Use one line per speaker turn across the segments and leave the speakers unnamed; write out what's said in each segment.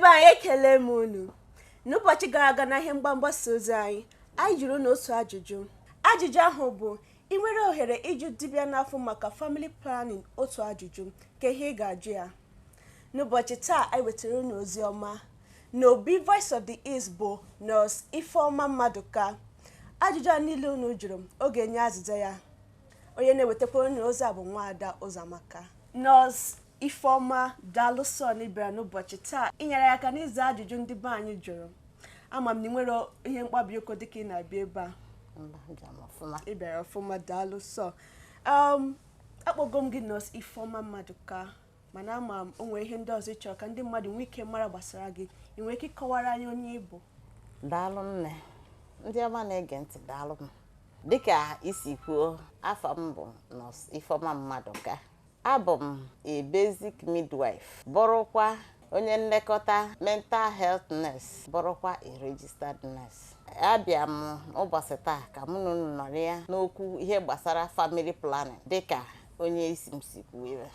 Be anyị, ekele m unu. N'ụbọchị gara aga, na ihe mgbasa ozi anyị, anyị jụrụ unu otu ajụjụ. Ajụjụ ahụ bụ: ị nwere ohere ịjụ dibịa n'afọ maka family planning otu ajụjụ, ka ihe ị ga-ajụ ya? N'ụbọchị taa, anyị wetara unu ozi ọma n'obi Voice of the East bụ Nọọsụ Ifeọma Mmadụka. Ajụjụ a niile unu jụrụ, ọ ga-enye azịza ya. Onye na-ewetakwara unu ozi a bụ Nwaada Ụzọamaka. Nọọsụ Ifeọma, daalụ sọ na ị bịara n'ụbọchị taa inyere ya aka n'ịza ajụjụ ndị be anyị jụrụ. Ama m na ị nwere ihe mkpabi ụkọ dịka ị na-abịa ebe a.
Mba, abịa m ọfụma.
Ị bịara ọfụma, daalụ sọ. Akpọgo m gị Nọọsụ Ifeọma Mmadụka, mana ama m o nwere ihe ndị ọzọ ị chọrọ ka ndị mmadụ nwee ike mara gbasara gị. Ị nwere ike ịkọwara anyị onye ị bụ?
Daalụ nne. Ndị ọma na-ege ntị, daalụ m. Dịka isi kwuo, afa m bụ Nọọsụ Ifeọma Mmadụka. Abụ m a basic midwife, bụrụkwa onye nlekọta mental health nurse, bụrụkwa a registered nurse. Abịa m ụbọchị taa ka mụ na unu nọrọ ya n'okwu ihe gbasara family planning, dịka onye isi m si kwuo ya.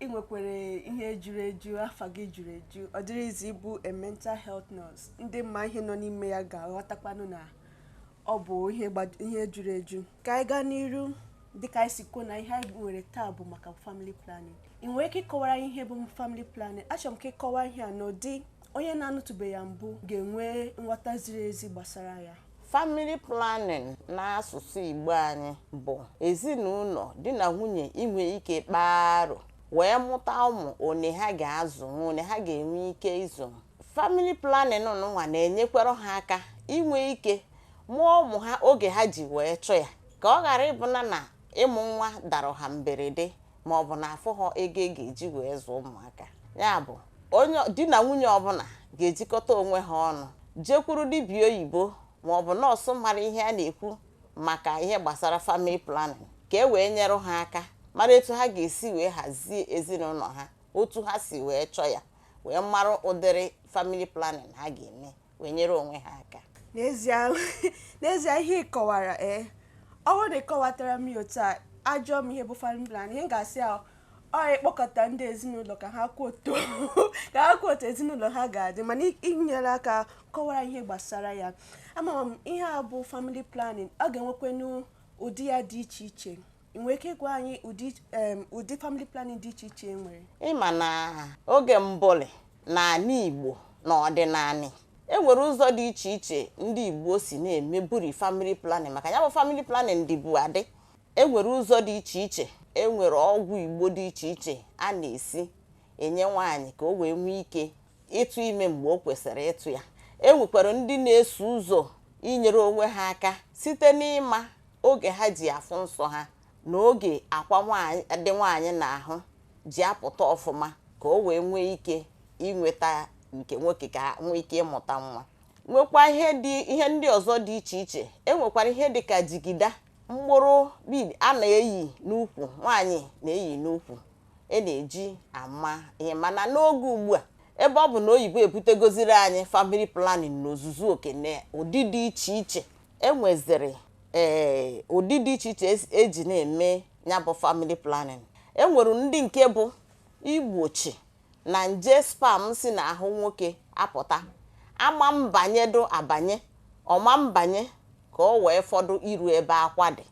Ị nwekwara ihe juru eju, afa gị juru eju. Ọ dịrịzi ịbụ a mental health nurse, ndị mma ihe nọ n'ime ya ga-aghọtakwanụ na ọ bụ ihe juru eju. Ka anyị gaa n'iru. Dịka anyị si kwuo na ihe anyị nwere taa bụ maka family planning, ị nwere ike ịkọwara anyị ihe bụ family planning? Achọrọ m ka ịkọwa ihe a n'ụdị onye na-anụtụbeghị ya mbụ ga-enwe nghọta ziri ezi gbasara ya.
Family planning n'asụsụ Igbo anyị bụ ezinụlọ di na nwunye inwe ike kpaa aro wee mụta ụmụ one ha ga-azụ, one ha ga-enwe ike ịzụ. Family planning nwa na-enyekwara ha aka inwe ike mụọ ụmụ ha oge ha ji wee chọ ya, ka ọ ghara ịbụ na ịmụ nwa dara ha mberede, ma ọ bụ na afụ ha ego e ga-eji wee zụọ ụmụaka. Ya bụ, onye di na nwunye ọbụla ga-ejikọta onwe ha ọnụ, jekwuru dibịa oyibo ma ọ bụ nọọsụ mara ihe a na-ekwu maka ihe gbasara family planning, ka e wee nyere ha aka mara etu ha ga-esi wee hazie ezinụlọ ha otu ha si wee chọọ ya, wee mara ụdịrị family planning ha ga-eme wee nyere onwe ha aka.
N'ezie, n'ezie, ihe ị kọwara, ee, ọ bụrụ na ị kọwatara m ya otu a, ajụọ m ihe bụ family planning, ihe m ga-asị ya, ọ ịkpọkọta ndị ezinụlọ ka ha kwuo otu ezinụlọ ha ga-adị. Mana inyere aka kọwara ihe gbasara ya, ama m ihe a bụ family planning. Ọ ga-enwekwenu ụdị ya dị iche iche. Ị nwere ike ịgwa anyị ụdị family planning dị iche iche e nwere?
Ịma na oge mbụlị n'ala Igbo na ọdịnala, e nwere ụzọ dị iche iche ndị Igbo si na-emeburi family planning, maka ya bụ family planning dịbu adị. E nwere ụzọ dị iche iche, e nwere ọgwụ Igbo dị iche iche a na-esi enye nwaanyị ka o wee nwee ike ịtụ ime mgbe o kwesịrị ịtụ ya. E nwekwara ndị na-eso ụzọ inyere onwe ha aka site n'ịma oge ha ji afụ nsọ ha na oge akwa nwaanyị dị nwaanyị n'ahụ ji apụta ọfụma, ka o wee nwee ike inweta nke nwoke, ka nwee ike ịmụta nwa. Nwekwa ihe dị, ihe ndị ọzọ dị iche iche. E nwekwara ihe dị ka jigida, mkpụrụ bead a na-eyi n'ukwu, nwaanyị na-eyi n'ukwu, e na-eji ama ihe. Mana n'oge ugbu a, ebe ọ bụ na oyibo ebutegoziri anyị family planning n'ozuzu oke na ụdị dị iche iche, enweziri ụdị dị iche iche eji na-eme ya bụ family planning. Enwere ndị nke bụ igbochi na nje sperm si n'ahụ nwoke apụta ama mbanyedo abanye, ọma mbanye ka ọ wee fọdụ iru ebe akwa dị.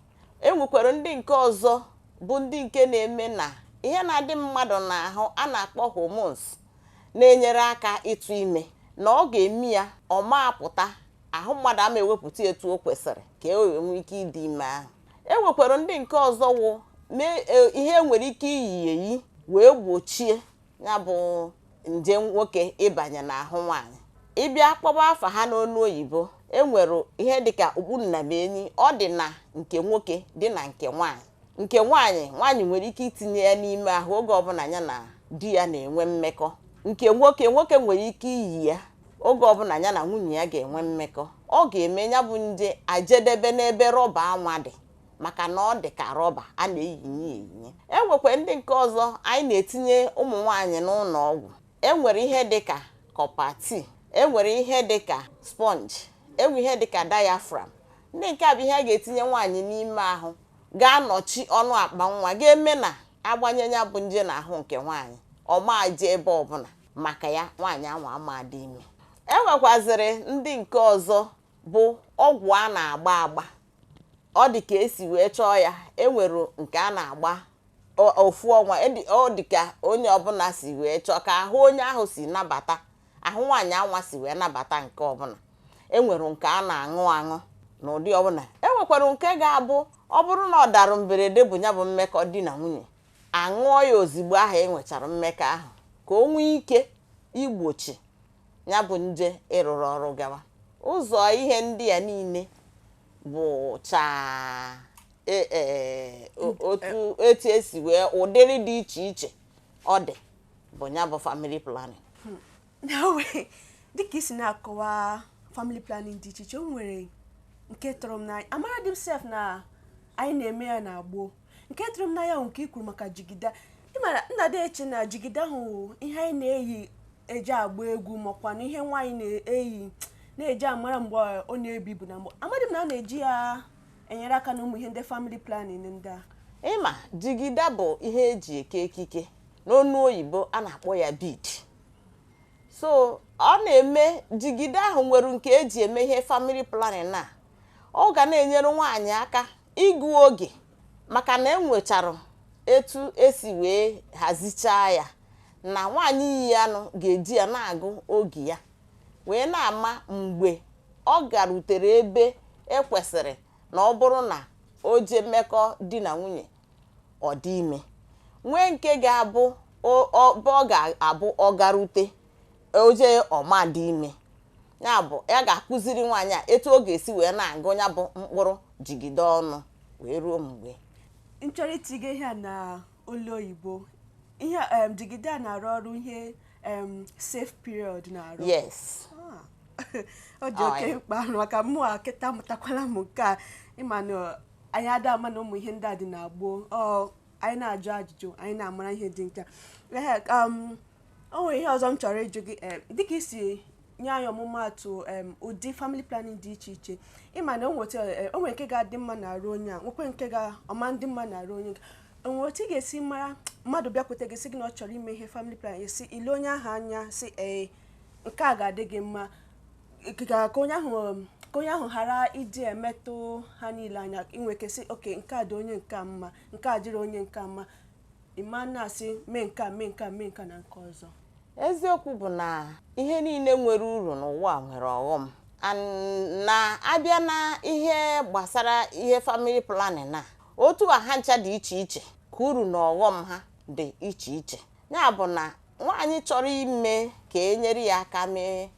Enwekwara ndị nke ọzọ bụ ndị nke na-eme na ihe na-adị mmadụ n'ahụ a na-akpọ hormones na-enyere aka ịtụ ime, na ọ ga-eme ya ọma apụta, ahụ mmadụ ama ewepụta etu o kwesịrị ka e wee nwee ike ịdị ime ahụ. E nwekwara ndị nke ọzọ wụ mee ihe nwere ike iyi eyi wee gbochie ya bụ nje nwoke ịbanye n'ahụ nwaanyị. Ịbịa kpọba afa ha n'onu oyibo, enwere ihe dịka okpu nnamenyi. Ọ dị na nke nwoke, dị na nke nwaanyị. Nke nwaanyị, nwaanyị nwere ike itinye ya n'ime ahụ oge ọbụla ya na di ya na-enwe mmekọ. Nke nwoke, nwoke nwere ike iyi ya oge ọbụla ya na nwunye ya ga-enwe mmekọ. Ọ ga-eme ya bụ nje ajedebe n'ebe rọba anwa dị, maka na ọ dị ka rọba a na-eyinye eyinye. E nwekwa ndị nke ọzọ anyị na-etinye ụmụ nwaanyị n'ụlọ ọgwụ. E nwere ihe dịka copper T, e nwere ihe dịka sponge, enwe ihe dịka diaphragm. Ndị nke a bụ ihe a ga-etinye nwaanyị n'ime ahụ ga-anọchi ọnụ akpa nwa, ga-eme na agbanye ya bụ nje n'ahụ nke nwaanyị, ọ ma je ebe ọbụla. Maka ya, nwaanyị anwa ama dị ime. E nwekwazịrị ndị nke ọzọ bụ ọgwụ a na-agba agba. Ọ dị ka esi wee chọọ ya. Enwere nke a na-agba ofu ọnwa, ọ dị ka onye ọbụla si wee chọọ, ka ahụ onye ahụ si nabata, ahụ nwaanyị anwa si wee nabata nke ọbụla. Enwere nke a na-aṅụ aṅụ n'ụdị ọbụla. Enwekwara nke ga-abụ ọ bụrụ na ọ dara mberede, bụ ya bụ mmekọ di na nwunye, aṅụọ ya ozigbo ahụ e nwechara mmekọ ahụ, ka o nwee ike igbochi ya bụ nje ịrụrụ ọrụ gawa. Ụzọ ihe ndị a niile bụcha otu etu esi wee ụdịrị dị iche iche ọ dị bụ ya bụ family planning.
Na wee dịka isi na-akọwa family planning dị iche iche, o nwere nke tụrụ m n'anya. Amara dị m sef na anyị na-eme ya na gboo. Nke tụrụ m n'anya bụ nke i kwuru maka jigida. Ịmara nna dị eche na jigida ahụ wụ ihe anyị na-eyi eji agba egwu, makwa na ihe nwaanyị na-eyi na-eji amara mgbe ọ na-ebi ibu na mgbe. Amadị m na a na-eji ya enyere aka na ụmụ ihe ndị family planning ndị a.
Ịma, jigida bụ ihe eji eke ekike. N'onu oyibo, a na-akpọ ya bead. So ọ na-eme, jigida ahụ nwere nke eji eme ihe family planning a. Ọ ga na-enyere nwaanyị aka ịgụ oge, maka na enwechara etu esi wee hazichaa ya na nwaanyị yi anụ ga-eji ya na-agụ oge ya, wee na-ama mgbe ọ garutere ebe ekwesịrị na ọ bụrụ na o jee mmekọ di na nwunye, ọ dị ime. Nwee nke ga-abụ ebe ọ ga-abụ ọ garute oje, ọma dị ime. Ya bụ, ya ga-akụziri nwaanyị a etu ọ ga-esi wee na-agụ ya bụ mkpụrụ jigide ọnụ wee ruo mgbe
M chọrọ itinye ihe a na olu oyibo, ihe jigide a na-arụ ọrụ ihe safe period na-arụ.
Yes.
Ah, ọ dị oke mkpa, maka mụ a kịta amụtakwala m nke a. Ịma na anyị ada ama na ụmụ ihe ndị a dị na gboo. Ọ anyị na-ajụ ajụjụ, anyị na-amara ihe dị nke a. Ehe, o nwere ihe ọzọ m chọrọ ịjụ gị. Dịka isi nye anyị ọmụmaatụ ụdị family planning dị iche iche, ịma na o nwere nke ga-adị mma na-arụ onye a, nwekwe nke ga-ọma ndị mma na-arụ onye nke. O nwere otu ị ga-esi mara mmadụ bịakwute gị sị gị na ọ chọrọ ime ihe family planning, esi ile onye ahụ anya sị, ee, nke a ga-adị gị mma, ka onye ahụ ghara ịdị emetụ ha niile anya? Inwe ike sị, oke, nke a dị onye nke a mma, nke a dịrị onye nke a mma, ịma na-asị mee nke a, mee nke a, mee nke a na nke ọzọ?
Eziokwu bụ na ihe niile nwere uru n'ụwa nwere ọghọm. Na abịa na ihe gbasara ihe family planning a, otu a ha ncha dị iche iche ka uru na ọghọm ha dị iche iche. Ya bụ na nwaanyị chọrọ ime ka enyere ya aka mee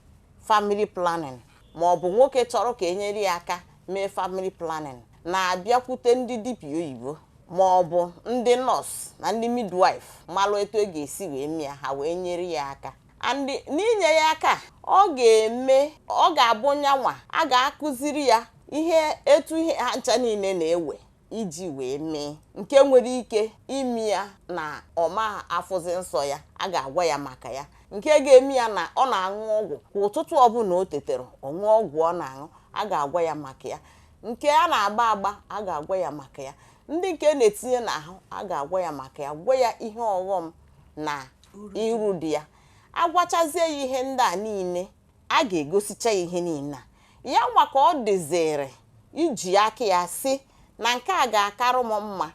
family planning, ma ọ bụ nwoke chọrọ ka enyere ya aka mee family planning, na-abịakwute ndị dibịa oyibo ma ọ bụ ndị nọọsụ na ndị midwife, malụ etu e ga-esi wee mịa ha wee nyere ya aka. And n'inye ya aka, ọ ga-eme, ọ ga-abụ nyanwa a ga-akụziri ya ihe etu ihe ha ncha niile na-ewe iji wee mee. Nke nwere ike imi ya na ọma afụzi nsọ ya, a ga-agwa ya maka ya. Nke ga-eme ya na ọ na-aṅụ ọgwụ kwa ụtụtụ ọbụla o tetere, ọ ṅụọ ọgwụ ọ na-aṅụ, a ga-agwa ya maka ya. Nke a na-agba agba, a ga-agwa ya maka ya. Ndị nke na-etinye n'ahụ, a ga-agwa ya maka ya, gwa ya ihe ọghọm na iru dị ya. Agwachazie ya ihe ndị a niile, a ga-egosicha ya ihe niile a. Ya nwa ka ọ dịzịrị iji aka ya si na nke a ga-akarụ m mma,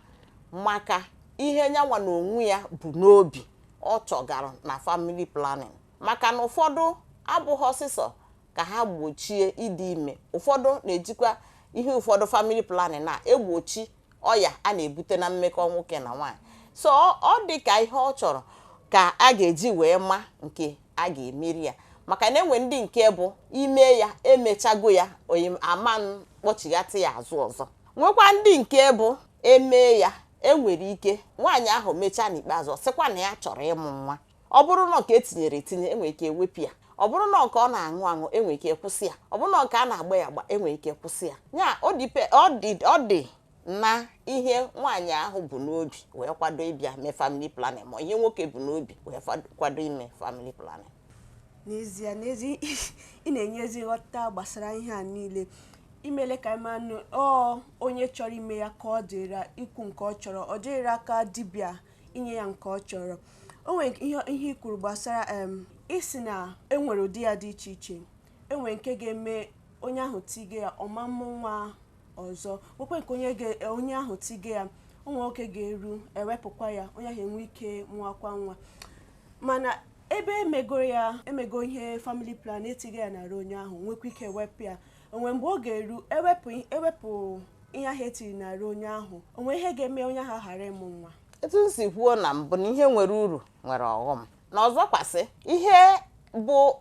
maka ihe nyanwa na onwe ya bụ n'obi ọ chọgara na family planning. Maka na ụfọdụ abụghị ọsịsọ ka ha gbochie ịdị ime, ụfọdụ na-ejikwa ihe ụfọdụ family planning na-egbochi ọya a na-ebute na mmekọ nwoke na nwaanyị. So ọ dị ka ihe ọ chọrọ ka a ga-eji wee ma nke a ga-emeri ya, maka na enwe ndị nke bụ ime ya emechago ya, onye ama kpọchighata ya azụ ọzọ. Nwekwa ndị nke bụ emee ya, enwere ike nwaanyị ahụ mechaa, n'ikpeazụ ọ sịkwa na ya chọrọ ịmụ nwa. Ọ bụrụ na nke etinyere etinye, enwere ike ewepụ ya. Ọ bụrụ na nke ọ na-aṅụ aṅụ, enwere ike kwụsị ya. Ọ bụrụ na nke a na-agba ya agba, enwere ike kwụsị ya. Ya ọ dị na ihe nwaanyị ahụ bụ n'obi wee kwado ịbịa mee family planning, ma ihe nwoke bụ n'obi wee kwado ime family planning.
N'ezie, n'ezie, ị na-enye ezi nghọta gbasara ihe a niile. Imele ka ịmanụ ọ onye chọrọ ime ya ka ọ dịra ikwu nke ọ chọrọ, ọ dịrị aka dibịa inye ya nke ọ chọrọ. O nwere ihe i kwuru gbasara isi na enwere ụdị ya dị iche iche. Enwere nke ga-eme onye ahụ tige ya ọma mmụ nwa ọzọ, nwekwe nke onye ahụ tige ya ụmụ nwoke ga-eru ewepụkwa ya, onye ahụ enwe ike mụọkwa nwa. Mana ebe emegoro ya, emego ihe family plan etiga ya n'arụ onye ahụ, nwekwa ike ewepụ ya, onwe mgbe ọ ga-eru ewepụ ihe ahụ etiri n'arụ onye ahụ, onwe ihe ga-eme onye ahụ ghara ịmụ nwa.
Etu m si kwuo na mbụ, na ihe nwere uru nwere ọghọm, na ọzọkwasị ihe bụ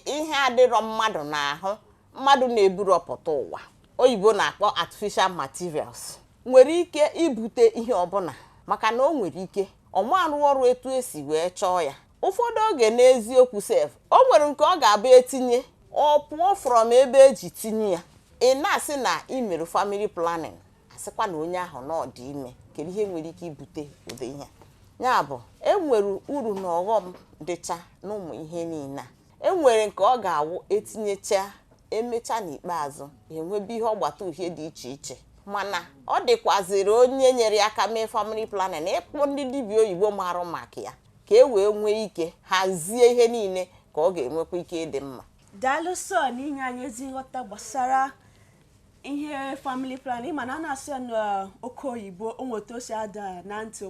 ihe adịrọ mmadụ n'ahụ mmadụ na-eburu ọpụta ụwa, oyibo na-akpọ artificial materials, nwere ike ibute ihe ọbụla, maka na o nwere ike ọma arụ ọrụ etu esi wee chọọ ya. Ụfọdụ oge n'eziokwu sef, o nwere nke ọ ga-abụ etinye ọ pụọ from ebe eji tinye ya, ị na-asị na ị mere family planning, asịkwa na onye ahụ na ọ dị ime. Kedu ihe nwere ike ibute ụdị ihe a? Ya bụ, enwere uru na ọghọm dịcha n'ụmụ ihe niile a. Enwere nke ọ ga-awụ etinyecha, emecha n'ikpeazụ enwebe ihe ọgbata uhie dị iche iche, mana ọ dịkwazịrị onye nyere aka mee family planning ịkpọ ndị dibịa oyibo marụ maka ya, ka e wee nwee ike hazie ihe niile ka ọ ga-enwekwa ike ịdị mma.
Daalụ sọ n'inye anyị ezi nghọta gbasara ihe family planning. Mana a na-asụ ya n'oke oyibo, o nweta o si ada na ntị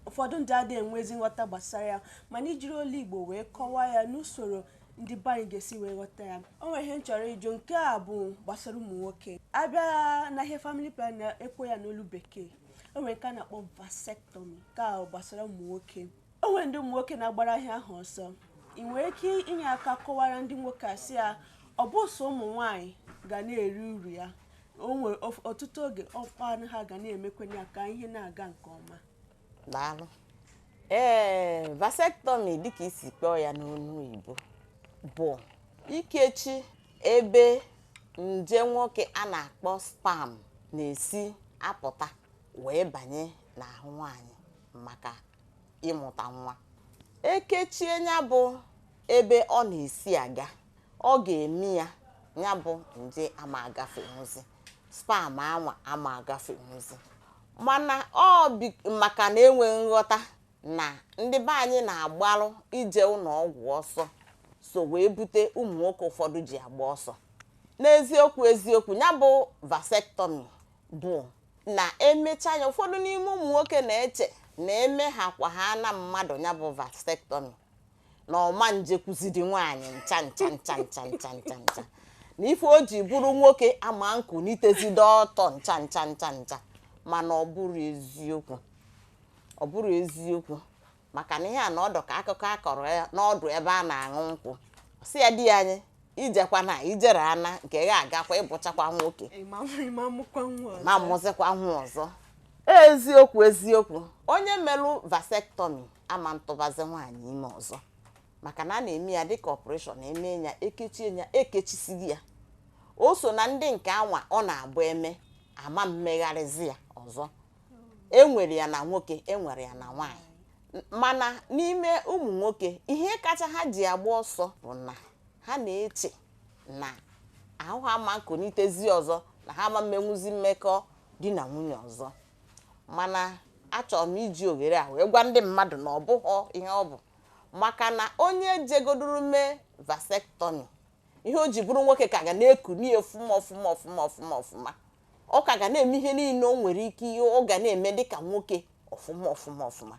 ụfọdụ ndị adịghị enwe ezi nghọta gbasara ya, mana ijiri olu Igbo wee kọwaa ya n'usoro ndị be anyị ga-esi wee ghọta ya. O nwere ihe m chọrọ ịjụ, nke a bụ gbasara ụmụ nwoke. Abịa na ihe family planning na-ekwo ya n'olu bekee, o nwere nke a na-akpọ vasectomy, nke a gbasara ụmụ nwoke. O nwere ndị ụmụ nwoke na-agbara ahịa ahụ ọsọ. Ị nwere ike inye aka kọwara ndị nwoke a, sị ya ọ bụ sọ ụmụ nwaanyị ga na-eri uru ya, o nwere ọtụtụ oge ọkpa ha ga na-emekwenye ya ka ihe na-aga nke ọma?
Daalụ. Ee, vasectomy, dịka isi kpọọ ya n'onu oyibo, bụ ikechi ebe nje nwoke a na-akpọ sperm na-esi apụta wee banye n'ahụ nwaanyị maka ịmụta nwa. Ekechie ya bụ ebe ọ na-esi aga, ọ ga-eme ya ya bụ nje ama agafenwuzi, sperm anwa ama agafenwuzi. Mana ọ bi maka na enweghị nghọta na ndị be anyị na-agbalụ ije ụlọ ọgwụ ọsọ, so wee bute ụmụ nwoke ụfọdụ ji agba ọsọ. N'eziokwu eziokwu, ya bụ vasectomy bụ na emecha ya, ụfọdụ n'ime ụmụ nwoke na-eche na eme ha kwa ha na mmadụ ya bụ vasectomy na ọma njekwuzidi nwaanyị ncha ncha ncha ncha ncha ncha ncha, na ife o ji bụrụ nwoke ama nkunitezide ọtọ ncha ncha ncha ncha. Mana ọ bụrụ eziokwu, ọ bụrụ eziokwu, maka na ihe a na ọdụ ka akụkọ akọrọ ya n'ọdụ ebe a na-aṅụ nkwụ, sị ya di ya anyị ijekwa na ijere ana nke ya agakwa ịbụchakwa nwoke.
Ịma mụkwa nwa ọzọ.
Ma mụzikwa nwa ọzọ. Eziokwu eziokwu, onye melụ vasectomy ama ntụbazi nwaanyị ime ọzọ, maka na a na-eme ya dịka operation. Eme ya, ekechie ya, ekechisighị ya, o so na ndị nke anwa ọ na-abụ eme ama mmegharịzi ya ọzọ. Enwere ya na nwoke, enwere ya na nwaanyị. Mana n'ime ụmụ nwoke, ihe kacha ha ji agba ọsọ bụ na ha na-eche na ahụ ha ma nkonitezi ọzọ, na ha ma mmenwuzi mmekọ di na nwunye ọzọ. Mana achọrọ m iji oghere a wee gwa ndị mmadụ na ọ bụghọ ihe ọ bụ, maka na onye jegoduru mee vasectomy, ihe o ji bụrụ nwoke ka ga na-ekuni ọfụma ọfụma ọfụma ọfụma ọfụma. Ọ ka ga na-eme ihe niile o nwere ike, ihe ọ ga na-eme dịka nwoke ọfụma ọfụma ọfụma,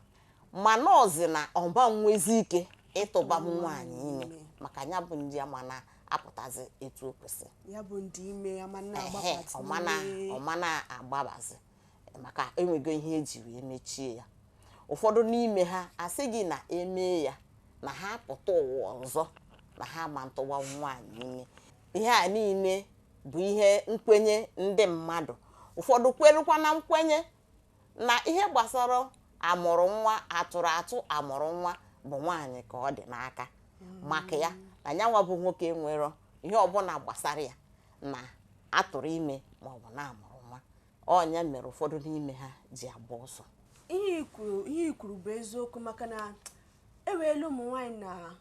mana ọzi na ọba nwezi ike ịtụba m nwaanyị ime, maka ya bụ nje ama na-apụtazi etu o kwesịrị.
Ya bụ ndị ime ya ma
Ehe,
na-agbapụta
ọmana
ime.
Ọmana agbabazi, maka enwego ihe eji wee mechie ya. Ụfọdụ n'ime ha asị gị na emee ya na ha pụta ụwa ọzọ na ha ma ntụwa nwaanyị ime. Ihe a niile bụ ihe nkwenye ndị mmadụ. Ụfọdụ kwerukwa na nkwenye na ihe gbasara amụrụ nwa atụrụ atụ, amụrụ nwa bụ nwaanyị ka ọ dị n'aka, maka ya na nyanwa bụ nwoke nwere ihe ọbụla gbasara ya na atụrụ ime maọbụ na amụrụ nwa. Ọnya mere ụfọdụ n'ime ha ji agba ọsọ.
Ihe i kwuru bụ eziokwu, maka na eweela ụmụ nwaanyị na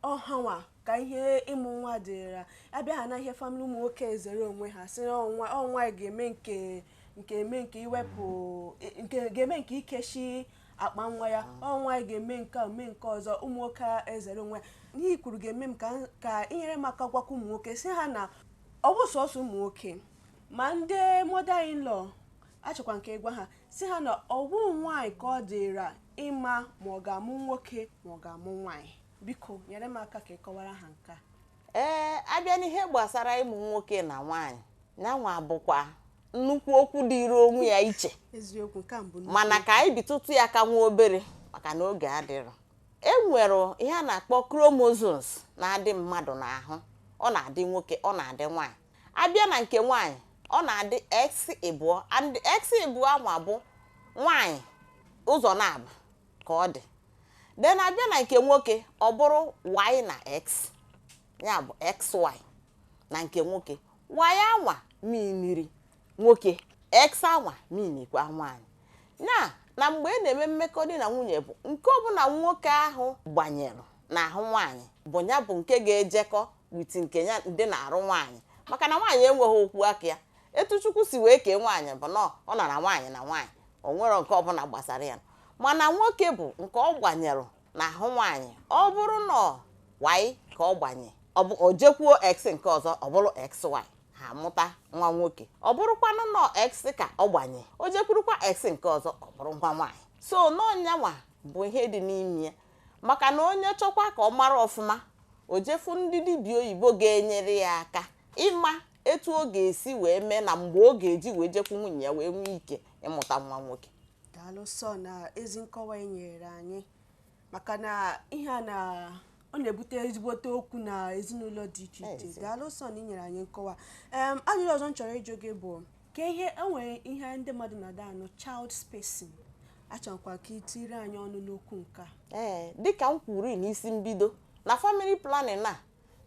ọhanwa ka ihe ịmụ nwa dịra abịa ha na ihe family. Ụmụ nwoke ezere onwe ha, sị na ọnwa ga-eme nke eme nke iwepụ, nke ga-eme nke ikechi Akpa nwa ya, ọ nwaanyị ga-eme nke a, mee nke ọzọ. Ụmụ nwoke ezere onwe ya. Ihe i kwuru ga-eme m ka inyere m aka gwakwa ụmụ nwoke, si ha na ọ bụ sọsọ ụmụ nwoke ma ndị mother in law achọkwa nke ịgwa ha, si ha na ọwụ nwaanyị ka ọ dịra ịma ma ọ ga-amụ nwoke ma ọ ga-amụ nwaanyị. Biko nyere m aka ka ị kọwara ha nke a.
Ee, abịa n'ihe gbasara ịmụ nwoke na nwaanyị, nyanwa bụkwa nnukwu okwu dịịrị onwe ya iche.
Eziokwu, nke a mbụ.
Mana ka anyị bitụtụ ya ka nwa obere, maka na oge adịrọ. E nwere ihe a na-akpọ chromosomes na-adị mmadụ n'ahụ. Ọ na-adị nwoke, ọ na-adị nwaanyị. Abịa na nke nwaanyị, ọ na-adị X ịbụọ, and X ịbụọ anwa bụ nwaanyị ụzọ na-abụ ka ọ dị. Then abịa na nke nwoke, ọ bụrụ Y na X, ya bụ XY. Na nke nwoke, Y anwa miniri nwoke, X anwa minikwa nwaanyị. Ya na mgbe ị na-eme mmekọ di na nwunye, bụ nke ọbụla nwoke ahụ gbanyere n'ahụ nwaanyị bụ ya bụ nke ga-ejekọ with nke ya dị n'arụ nwaanyị, maka na nwaanyị enweghị okwu aka ya. Etu Chukwu si wee kee nwaanyị bụ na ọ nara nwaanyị na nwaanyị, o nwere nke ọbụla gbasara ya. Mana nwoke bụ nke ọ gbanyere n'ahụ nwaanyị, ọ bụrụ na Y ka ọ gbanye, ọ bụ o jekwuo X nke ọzọ, ọ bụrụ XY, ha amụta nwa nwoke. Ọ bụrụkwanụ nọ X ka ọ gbanye, o jekwurukwa X nke ọzọ, ọ bụrụ nwa nwaanyị. So n'ọnyanwa bụ ihe dị n'ime ya, maka na onye chọkwa ka ọ mara ọfụma, o jefu ndị dibịa oyibo ga-enyere ya aka ịma etu ọ ga-esi wee mee na mgbe ọ ga-eji wee jekwu nwunye ya wee nwee ike ịmụta nwa nwoke.
Daalụ sọ na ezi nkọwa e nyere anyị, maka na ihe a na ọ na-ebute ezigbote okwu na ezinụlọ dị iche iche. Daalụ sọ na ị nyere anyị nkọwa. Ajụjụ ọzọ m chọrọ ịjụ gị bụ ka ihe enwere ihe ndị mmadụ na-ada anụ, child spacing. Achọrọkwa ka itiri anyị ọnụ n'okwu nke a.
Ee, dịka m kwuru n'isi mbido na family planning a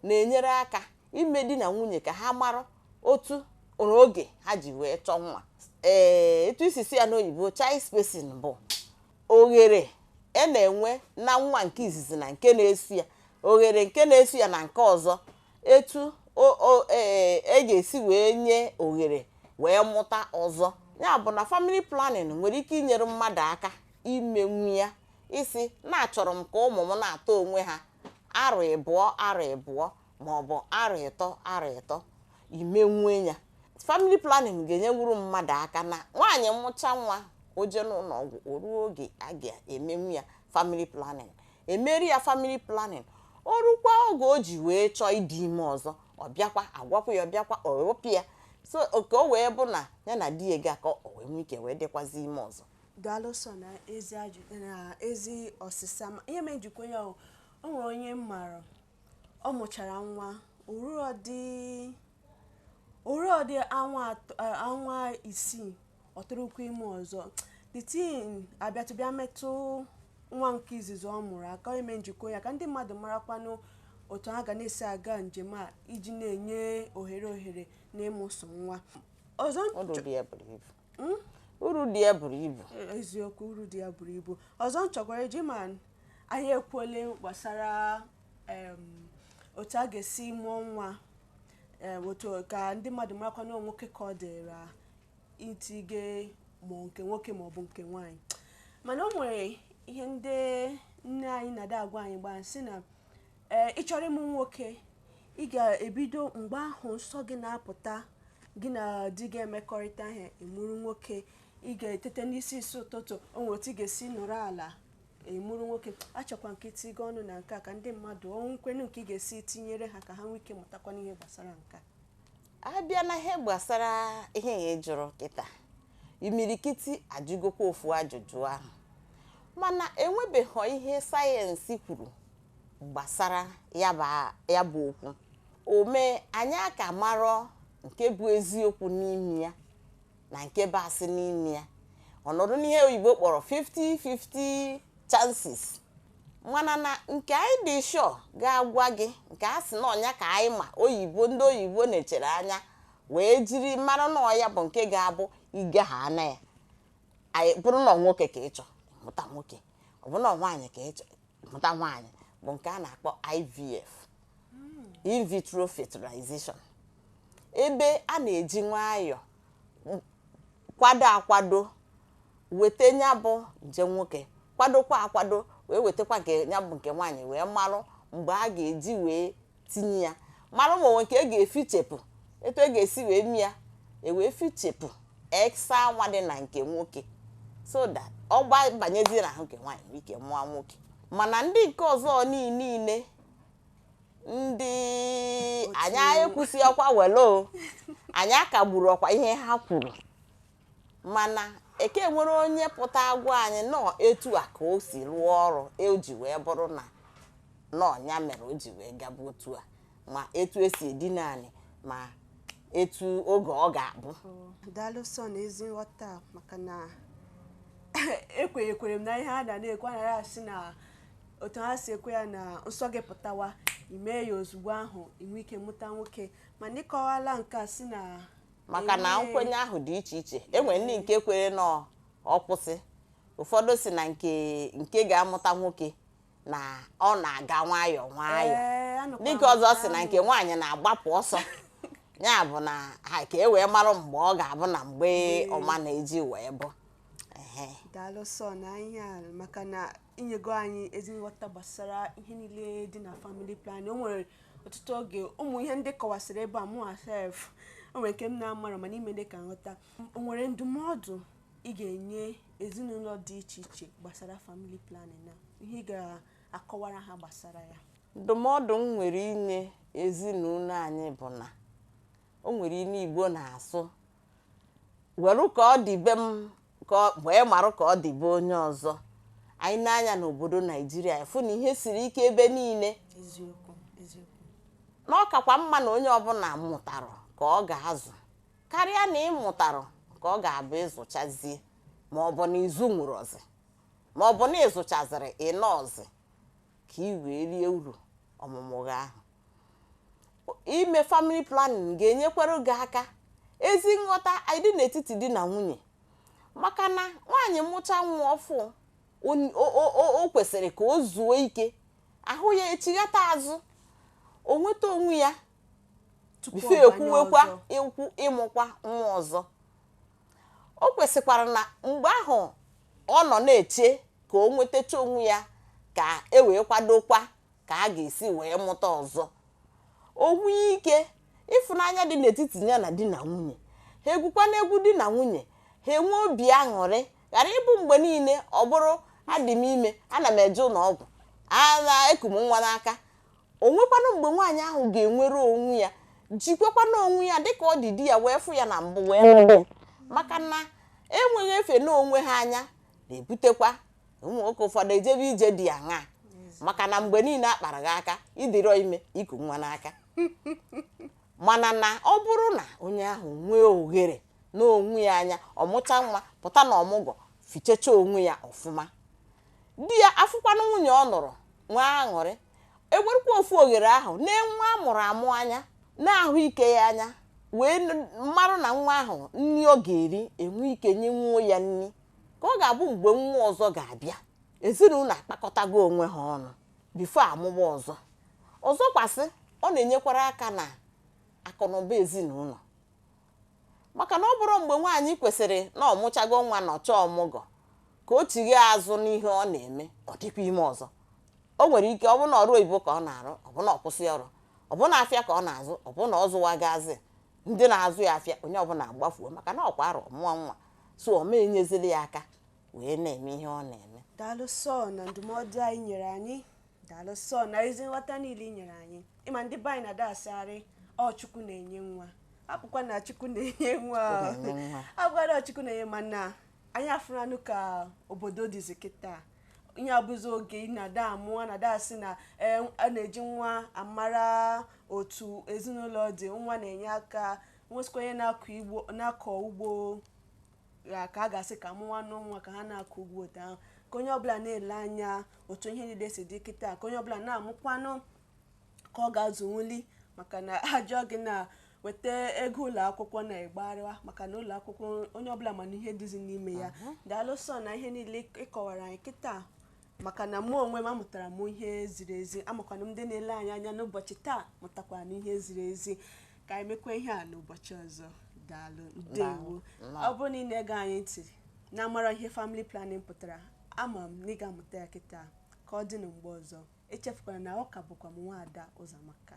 na-enyere aka ime di na nwunye ka ha mara otu oge ha ji wee chọọ nwa. Ee, etu isi si ya n'oyibo, child spacing bụ oghere e na-enwe na nwa nke izizi na nke na-esu ya, oghere nke na-esu ya na nke ọzọ, etu ee e ga-esi wee nye oghere wee mụta ọzọ. Ya bụ na family planning nwere ike inyere mmadụ aka imenwu ya, isi na achọrọ m ka ụmụ m na-atọ onwe ha arọ 2, arọ 2, maọbụ arọ 3, arọ 3, imenwue ya. Family planning ga-enyenwuru mmadụ aka na nwaanyị mụcha nwa, o jee n'ụlọ ọgwụ, o ruo oge a ga-emenwu ya family planning, emeri ya family planning. O rukwa oge o ji wee chọọ ịdị ime ọzọ, ọ bịakwa agwakwa ya, ọ bịakwa o wepụ ya, so ka o wee bụ na ya na di ya ga-akọ, o wee nwee ike wee dịkwazi ime ọzọ.
Daalụ sọ na ezi ajụ na ezi ọsịsa. Ihe mere njikwa ya, o nwere onye m maara, ọ mụchara nwa, oruo dị anwa 6, ọ tụrụkwa ime ọzọ. The thing abịatụbịa metụ nwa nke izizi ọ mụrụ aka. Ime njikwa ya ka ndị mmadụ marakwanụ otu ha ga na-esi aga njem a iji na-enye ohere ohere na ịmụsụ nwa ọzọ.
Uru dị ya buru ibu, uru dị ya buru ibu.
Eziokwu, uru dị ya buru ibu. Ọzọ m chọkwara iji ma anyị ekwuole gbasara otu a ga-esi mụọ nwa, otu ka ndị mmadụ marakwa na nwoke ka ọ dịra itige ma nke nwoke ma ọ bụ nke nwaanyị. Mana o nwere ihe ndị nne anyị na-ada agwa anyị gbaa, sị na ee, ị chọrọ ịmụ nwoke, ị ga-ebido mgbe ahụ nsọ gị na-apụta, gị na di gị emekọrịta ihe, ịmụrụ nwoke. Ị ga-etete n'isi isi ụtụtụ, o nwere otu ị ga-esi nọrọ ala, ịmụrụ nwoke. Achọkwa nke tigo ọnụ na nke a ka ndị mmadụ ọnwụkwenu nke ị ga-esi tinyere ha ka ha nwee ike mụtakwa n'ihe gbasara nke a.
Abịa na ihe gbasara ihe ya jụrụ kịta, imirikiti ajụgokwa ofu ajụjụ ahụ, mana enwebeghị ihe sayensị kwuru gbasara ya bụ okwu. O mee anyị aka marọ nke bụ eziokwu n'ime ya na nke bụ asị n'ime ya. Ọnọdụ n'ihe oyibo kpọrọ 50-50 chances, mana na nke anyị dị sure ga-agwa gị nke a sị na ọnya ka anyị ma oyibo, ndị oyibo na-echere anya wee jiri mara na ọya bụ nke ga-abụ ige ha ana ya. Anyị bụrụ na nwoke ka ị chọ, mụta nwoke; ọ bụ na nwaanyị ka ị chọ, mụta nwaanyị, bụ nke a na-akpọ IVF, in vitro fertilization, ebe a na-eji nwayọọ kwado akwado weta nya bụ nje nwoke. Kwadokwa akwado wee wetakwa nke ya bụ nke nwaanyị, wee marụ mgbe a ga-eji wee tinye ya, marụ ma onwe nke e ga-efichepụ, etu e ga-esi wee mie ya, e wee fichepụ eksa nwa dị na nke nwoke, so that ọ banyezie n'ahụ nke nwaanyị, nwee ike mụọ nwoke. Mana ndị nke ọzọ niile, ndị anyị ekwusi ọkwa welo, anyị akagburu ọkwa ihe ha kwuru, mana eke nwere onye pụta agwa anyị nọọ etu a ka o si rụọ ọrụ, o ji wee bụrụ na nọọ ya mere o ji wee gaba otu a, ma etu esi edina anyị, ma etu oge ọ ga-abụ.
Daalụ sọ na ezi nghọta, maka na ekwenyekwere m na ihe a na-ekwu anaghị asị na otu ha si ekwe ya na nsọ gị pụtawa, imee ya ozugbo ahụ, inwe ike mụta nwoke. Mana ịkọwala nke a si na
maka na nkwenye ahụ dị iche iche. Enwere ndị nke kwere na ọ kwụsị, ụfọdụ si na nke ga-amụta nwoke na ọ na-aga nwayọọ nwayọọ.
Anụkwa
ndị nke
m
ọzọ si na
ahụ.
Nke nwaanyị na-agbapụ ọsọ, ya bụ na ha ka e wee mara mgbe ọ ga-abụ na mgbe ọma na-eji wee bụ. Ehe.
Daalụ sọ na ihe a, maka na inyego anyị ezi nghọta gbasara ihe niile dị na family planning. O nwere ọtụtụ oge ụmụ ihe ndị kọwasịrị ebe a, mụ sef o nwere nke m na-amara, mana ime dị ka nghọta. O nwere ndụmọdụ ị ga-enye ezinụlọ dị iche iche gbasara family planning na ihe ị ga-akọwara ha gbasara ya?
Ndụmọdụ m nwere inye ezinụlọ anyị bụ na o nwere ime Igbo na-asụ were ka ọ dị be m ka wee marụ ka ọ dị be onye ọzọ. Anyị na-anya n'obodo Naijiria, fụ na ihe siri ike ebe niile.
Eziokwu, eziokwu.
Na ọ kakwa mma na onye ọbụla mụtara ka ọ ga-azụ, karịa na ị mụtara ka ọ ga-abụ ịzụchazie, ma ọ bụ na ịzụ nwụrọzi, ma ọ bụ na ịzụchaziri ịnọọzi ka ị wee rie uru ọmụmụ gị ahụ. Ime family planning ga-enyekwara gị aka ezi nghọta dị n'etiti di na nwunye, maka na nwaanyị mụcha nwa ọfụ, o kwesịrị ka o zuo ike, ahụ ya echighata azụ, o nweta onwe ya
tupu
before
ọ banye
ekwuwekwa
ọzọ.
ekwu ịmụkwa nwa ọzọ. O kwesịkwara na mgbe ahụ ọ nọ na-eche ka o nwetacha onwe ya, ka e wee kwadokwa ka a ga-esi wee mụta ọzọ, o nwee ike ịfụnanya dị n'etiti ya na di na nwunye ha, egwukwa n'egwu di na nwunye ha, enwe obi aṅụrị, ghara ịbụ mgbe niile ọ bụrụ adị m ime, ana m eje ụlọ ọgwụ, a na-eku m nwa n'aka. O nwekwanụ mgbe nwaanyị ahụ ga-enwere onwe ya, jikwekwana onwe ya dịka ọ dị di ya wee fụ ya na mbụ wee nụrụ ya. Maka na enweghị efe n'onwe ha anya na-ebutekwa ụmụ nwoke ụfọdụ ejebe ije dị aṅaa, maka na mgbe niile a kpara gị aka ịdịrọ ime, iku nwa n'aka. Mana na ọ bụrụ na onye ahụ nwee oghere n'onwe ya anya, ọmụcha nwa pụta na ọmụgwọ, fichecha onwe ya ọfụma, di ya afụkwanụ nwunye ọ nụrụ nwee aṅụrị, ewerukwa ofu oghere ahụ nee nwa a mụrụ amụ anya na-ahụ ike ya anya, wee marụ na nwa ahụ nri ọ ga-eri, enwe ike nye nwuo ya nri, ka ọ ga-abụ mgbe nwa ọzọ ga-abịa, ezinụlọ akpakọtago onwe ha ọnụ before amụba ọzọ. Ọzọkwasị, ọ na-enyekwara aka na akụnụba ezinụlọ, maka na ọ bụrụ mgbe nwaanyị kwesịrị na ọmụchago nwa nọcha ọmụgọ, ka o chighe azụ n'ihe ọ na-eme, ọ dịkwa ime ọzọ. O nwere ike ọ bụ na ọrụ oyibo ka ọ na-arụ, ọ bụ na ọ kwụsị ọrụ, ọ bụ na afịa ka ọ na-azụ, ọ bụ na ọ zụwagazi ndị na-azụ ya afịa, onye ọbụla agbafuo, maka na ọkwa arọ mụọ nwa, so ọ ma enyezili ya aka wee na-eme ihe ọ na-eme.
Daalụ sọ na ndụmọdụ anyị nyere anyị. Daalụ sọ na ezi nghọta niile ị nyere anyị. Ịma ndị be anyị na-ada asịgharị, ọ Chukwu na-enye nwa, apụkwa na Chukwu na-enye nwa.
Chukwu na-enye nwa.
Abụkwa na Chukwu na-enye, mana anyị afụranụ ka obodo dịzi kịta. Ihe abụzi oge ị na-ada amụọ na-ada asị na a na-eji nwa amara otu ezinụlọ dị. Nwa na-enye aka nwesịkwa onye na-akọ igbo na-akọ ugbo ya, ka a ga-asị ka mụnwa nwa ka ha na-akọ ugbo otu ahụ, ka onye ọbụla na-ele anya otu ihe niile si dị kịta, ka onye ọbụla na-amụkwanụ ka ọ ga-azụnwuli, maka na ajọ gị na weta ego ụlọ akwụkwọ na ịgbarịwa, maka na ụlọ akwụkwọ onye ọbụla mana ihe dịzi n'ime ya. Daalụ sọ na ihe niile ịkọwara anyị kịta, maka na mụ onwe m amụtara m ihe ziri ezi, amakwana m ndị na-ele anyị anya n'ụbọchị taa mụtakwara na ihe ziri ezi. Ka anyị mekwa ihe a n'ụbọchị ọzọ. Daalụ, ndewo.
Daalụ.
Ọ bụrụ na ị na-ege anyị ntị na-amara ihe family planning pụtara. Ama m na ị ga-amụta ya kịta. Ka ọ dị na mgbe ọzọ, echefukwara na ọ ka bụkwa m, Nwaada Ụzọamaka.